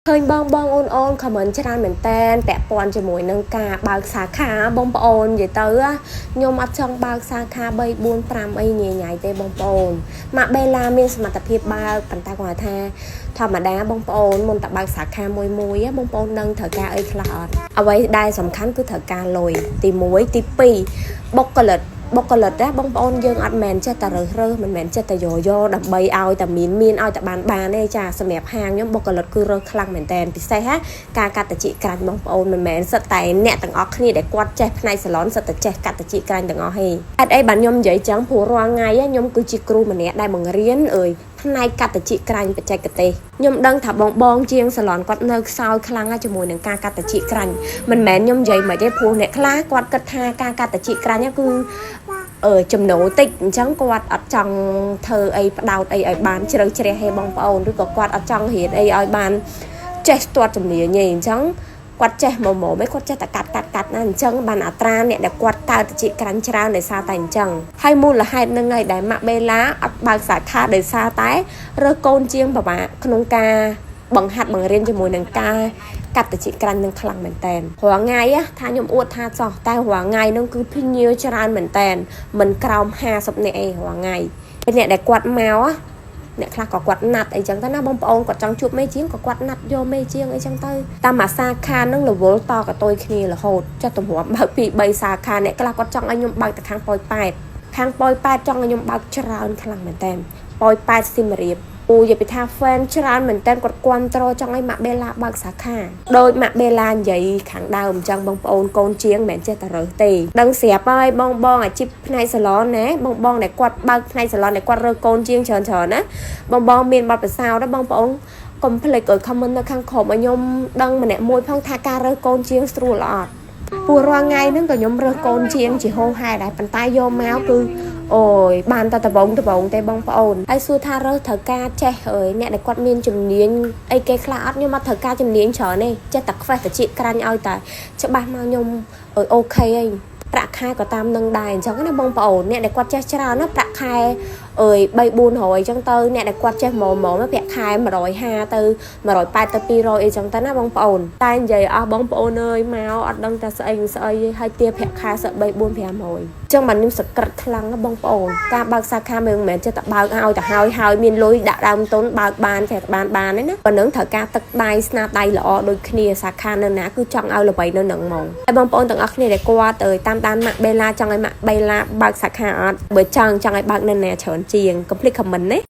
ឃើញបងបងអូនអូន comment ច្រើនមែនតែនពាក់ព័ន្ធជាមួយនឹងការបើកសាខាបងប្អូននិយាយទៅខ្ញុំអត់ចង់បើកសាខា3 4 5អីញ៉ៃញ៉ៃទេបងប្អូនម៉ាក់បេឡាមានសមត្ថភាពបើកប៉ុន្តែគាត់ថាធម្មតាបងប្អូនមុនតបើកសាខាមួយមួយបងប្អូនដឹងត្រូវការអីខ្លះអត់អ្វីដែលសំខាន់គឺត្រូវការលុយទី1ទី2បុគ្គលិកបុគ្គលិកណាបងប្អូនយើងអត់មែនចេះតែរើសរើសមិនមែនចេះតែយកយកដើម្បីឲ្យតែមានមានឲ្យតែបានបានទេចាសម្រាប់ហាងខ្ញុំបុគ្គលិកគឺរើសខ្លាំងមែនតើពិសេសហាការកាត់ត្រចៀកក្រាញ់បងប្អូនមិនមែនសិតតែអ្នកទាំងអស់គ្នាដែលគាត់ចេះផ្នែកសាឡនសិតតែចេះកាត់ត្រចៀកក្រាញ់ទាំងអស់ទេហេតុអីបានខ្ញុំនិយាយចឹងព្រោះរាល់ថ្ងៃខ្ញុំគឺជាគ្រូម្នាក់ដែលបង្រៀនអើយផ្នែកកាត់ត្រចៀកក្រាញ់បច្ចេកទេសខ្ញុំដឹងថាបងបងជាងសាឡនគាត់នៅខ្សោយខ្លាំងណាស់ជាមួយនឹងការកាត់ត្រចៀកក្រាញ់មិនមែនខ្ញុំនិយាយមិនទេព្រោះអ្នកខ្លះគាត់គិតថាការកាត់ត្រចៀកក្រាញ់គឺអឺចំណូលតិចអញ្ចឹងគាត់អត់ចង់ធ្វើអីផ្ដោតអីឲ្យបានជ្រៅជ្រះទេបងប្អូនឬក៏គាត់អត់ចង់រៀនអីឲ្យបានចេះស្ទាត់ជំនាញទេអញ្ចឹងគាត់ចេះមកមកមិនគាត់ចេះតែកាត់កាត់កាត់ណាអញ្ចឹងបានអត្រាអ្នកដែលគាត់កើតត្រចៀកក្រាញ់ច្រើនដោយសារតែអញ្ចឹងហើយមូលហេតុនឹងហើយដែលម៉ាក់បេឡាអត់បើកសាខាដោយសារតែរើសកូនជាងពិបាកក្នុងការបង្ហាត់បង្រៀនជាមួយនឹងការកាត់ត្រចៀកក្រាញ់នឹងខ្លាំងមែនតែនរាល់ថ្ងៃថាខ្ញុំអួតថាចោះតែរាល់ថ្ងៃនឹងគឺភ្ញៀវច្រើនមែនតែនមិនក្រោម50នាក់អីរាល់ថ្ងៃអ្នកដែលគាត់មកអ្នកខ្លះក៏គាត់ណាត់អីចឹងទៅណាបងប្អូនគាត់ចង់ជួបមេជាងក៏គាត់ណាត់យកមេជាងអីចឹងទៅតាមអាសាខានឹងរវល់តកតុយគ្នារហូតចុះទម្រាំបើកពី3សាខាអ្នកខ្លះគាត់ចង់ឲ្យខ្ញុំបើកទៅខាងប៉ោយប៉ែតខាងប៉ោយប៉ែតចង់ឲ្យខ្ញុំបើកច្រើនខ្លាំងមែនតើប៉ោយប៉ែតសៀមរាបពូនិយាយពីថា fan ច្រើនមែនតើគាត់គាំទ្រចង់ឲ្យម៉ាក់បេឡាបើកសាខាដោយម៉ាក់បេឡានិយាយខាងដើមអញ្ចឹងបងប្អូនកូនជាងមិនមែនចេះតែរើសទេដឹងស្រាប់ហើយបងបងអាជីពផ្នែកសាឡនណាបងបងដែលគាត់បើកផ្នែកសាឡនដែលគាត់រើសកូនជាងច្រើនច្រើនណាបងបងមានបទពិសោធន៍ណាបងប្អូនកុំភ្លេចឲ្យ comment នៅខាងក្រោមឲ្យខ្ញុំដឹងម្នាក់មួយផងថាការរើសកូនជាងស្រួលអត់ព្រោះរាល់ថ្ងៃហ្នឹងក៏ខ្ញុំរើសកូនជាងជាហោហែដែរប៉ុន្តែយកមកគឺអូយបានតែដបងដបងទេបងប្អូនហើយសួរថារើសត្រូវការចេះអើយអ្នកដែលគាត់មានជំនាញអីគេខ្លះអត់ខ្ញុំអត់ត្រូវការជំនាញច្រើនទេចេះតែខ្វេះត្រចៀកក្រាញ់ឲ្យតែច្បាស់មកខ្ញុំអើយ OK ហើយប្រាក់ខែក៏តាមនឹងដែរអញ្ចឹងណាបងប្អូនអ្នកដែលគាត់ចេះច្រើនណាប្រាក់ខែអើយ3 400អញ្ចឹងទៅអ្នកដែលគាត់ចេះហ្មងហ្មងប្រាក់ខែ150ទៅ180ទៅ200អីចឹងទៅណាបងប្អូនតែនិយាយអស់បងប្អូនអើយមកអត់ដឹងថាស្អីស្អីហើយទាប្រាក់ខែសឹក3 4 500ចឹងបានខ្ញុំសក្រិតខ្លាំងណាបងប្អូនការបើកសាខាមិនមែនចេះតែបើកឲ្យទៅហើយហើយមានលុយដាក់ដើមទុនបើកបានតែបានបានទេណាប៉ុណ្ណឹងត្រូវការទឹកដៃស្នាដៃល្អដូចគ្នាសាខានៅណាគឺចង់ឲ្យល្បីនៅនឹងហ្មងហើយបងប្អូនទាំងអស់គ្នាដែលគាត់ទៅតាមដានម៉ាក់បេឡាចង់ឲ្យម៉ាក់បេឡាបើកសាខាអត់បើចង់ចង់ឲ្យបើកនៅណាច្រើនជាងកុំភ្លេច comment ណា។